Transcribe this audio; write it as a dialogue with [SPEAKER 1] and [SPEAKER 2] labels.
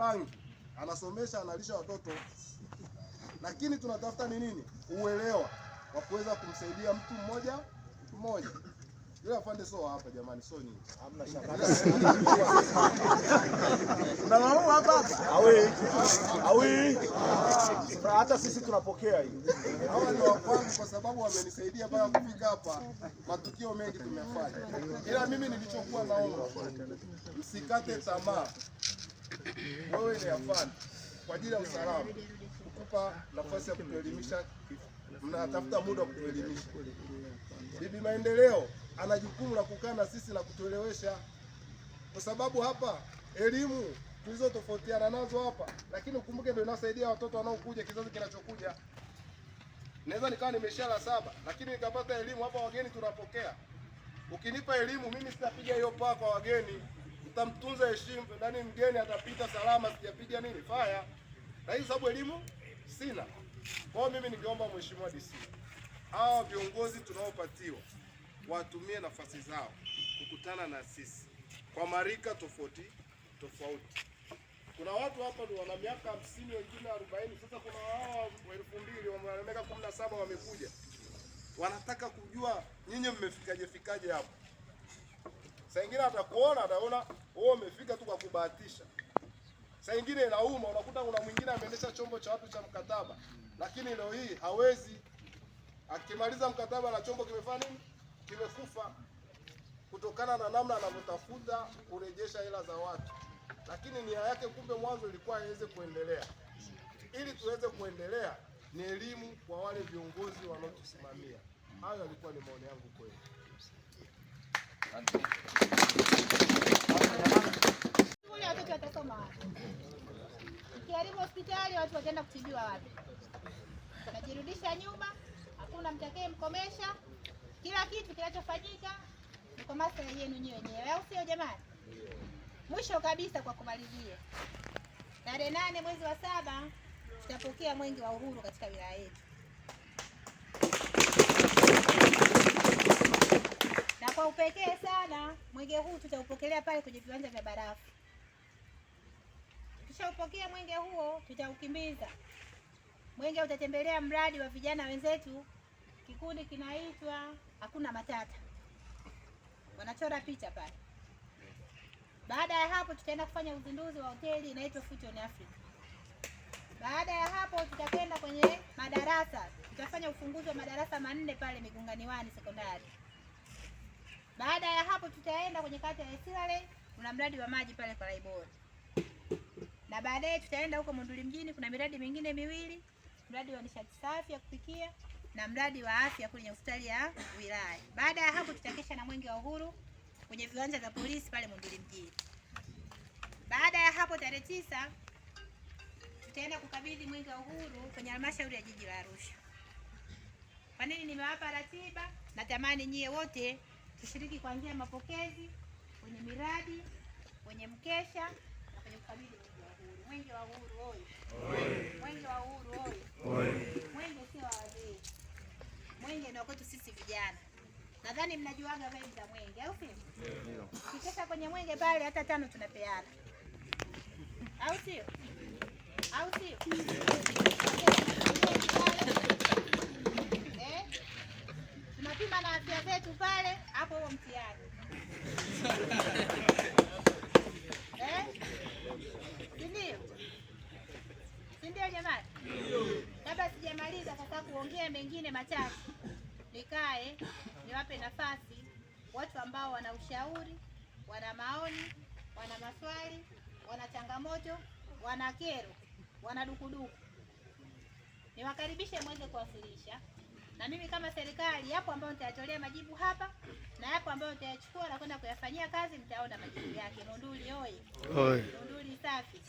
[SPEAKER 1] Bangi anasomesha, analisha watoto, lakini tunatafuta ni nini? Uelewa wa kuweza kumsaidia mtu mmoja mmoja. Yule afande sio hapa jamani, sio nyinyi.
[SPEAKER 2] Hamna shaka. Unawaua hapa hapa. Awi. Awi. Hata sisi tunapokea hii.
[SPEAKER 1] Hawa ni wa kwangu kwa sababu wamenisaidia mpaka kufika hapa. Matukio mengi tumefanya, ila mimi nilichokuwa naomba, msikate tamaa. Wewe ni afande kwa ajili ya usalama, kukupa nafasi ya kutuelimisha, mnatafuta muda wa kutuelimisha. Bibi Maendeleo ana jukumu la kukaa na sisi na kutuelewesha, kwa sababu hapa elimu tulizotofautiana nazo hapa, lakini ukumbuke ndio inasaidia watoto wanaokuja, kizazi kinachokuja. Naweza nikawa nimeishia la saba, lakini nikapata elimu hapa. Wageni tunapokea. Ukinipa elimu mimi sitapiga hiyo paa kwa wageni, nitamtunza heshima nani, mgeni atapita salama, sijapiga nini faya, na hii sababu elimu sina. Kwa hiyo mimi ningeomba Mheshimiwa DC, hawa viongozi tunaopatiwa watumie nafasi zao kukutana na sisi kwa marika tofauti tofauti. Kuna watu hapa ni wana miaka 50, wengine 40. Sasa kuna hawa wa 2000 wana miaka 17 wamekuja, wanataka kujua nyinyi mmefikaje fikaje hapo. Saa ingine atakuona, ataona wewe umefika tu kwa kubahatisha. Saa ingine inauma, unakuta kuna mwingine ameendesha chombo cha watu cha mkataba, lakini leo hii hawezi. Akimaliza mkataba na chombo kimefanya nini? Kimekufa, kutokana na namna anavyotafuta kurejesha hela za watu, lakini nia yake kumbe mwanzo ilikuwa iweze kuendelea. Ili tuweze kuendelea ni elimu kwa wale viongozi wanaotusimamia. Hayo yalikuwa ni maoni yangu kwenu.
[SPEAKER 3] Shule watoto watasoma wapi? Ukiharibu hospitali watu wataenda kutibiwa wapi? Najirudisha nyuma, hakuna mtakaye mkomesha. Kila kitu kinachofanyika ni kwa maslahi yenu nyinyi wenyewe, au sio jamani? Mwisho kabisa, kwa kumalizia, tarehe 8 mwezi wa 7 tutapokea mwenge wa uhuru katika wilaya yetu, na kwa upekee sana mwenge huu tutaupokelea pale kwenye viwanja vya Barafu. Tukishaupokea mwenge huo tutaukimbiza. Mwenge utatembelea mradi wa vijana wenzetu, kikundi kinaitwa Hakuna Matata, wanachora picha pale. Baada ya hapo tutaenda kufanya uzinduzi wa hoteli inaitwa Fusion Africa. Baada ya hapo tutakwenda kwenye madarasa, tutafanya ufunguzi wa madarasa 4 pale Migungani 1 sekondari. Baada ya hapo tutaenda kwenye kata ya Silale, kuna mradi wa maji pale kwa Laibori. Na baadaye tutaenda huko Monduli mjini, kuna miradi mingine miwili, mradi wa nishati safi ya kupikia na mradi wa afya kwenye hospitali ya wilaya. Baada ya hapo tutakesha na mwenge wa uhuru kwenye viwanja vya polisi pale Monduli mjini. Baada ya hapo tarehe 9 tutaenda kukabidhi mwenge wa uhuru kwenye halmashauri ya jiji la Arusha. Kwa nini nimewapa ratiba? Natamani nyie wote tushiriki kuanzia mapokezi, kwenye miradi, kwenye mkesha na kwenye kukabidhi mwenge wa uhuru. Mwenge wa uhuru oye! Mwenge wa uhuru oye! Mwenge sio wa wazee, mwenge ni wa kwetu sisi vijana. Nadhani mnajuaga vibe za mwenge, au sio? Kikesha kwenye mwenge pale hata 5 tunapeana, au sio? Au sio? Tunapima na afya zetu pale, hapo huo mtihani. Sindio? Sindio jamani? Kabla sijamaliza sasa kuongea mengine machache, nikae niwape nafasi watu ambao wana ushauri, wana maoni, wana maswali, wana changamoto, wana kero, wana dukuduku. Niwakaribishe muweze kuwasilisha. Na mimi kama serikali, yapo ambayo nitayatolea majibu hapa na yapo ambayo nitayachukua na kwenda kuyafanyia kazi, mtaona majibu yake. Monduli oye! Monduli safi.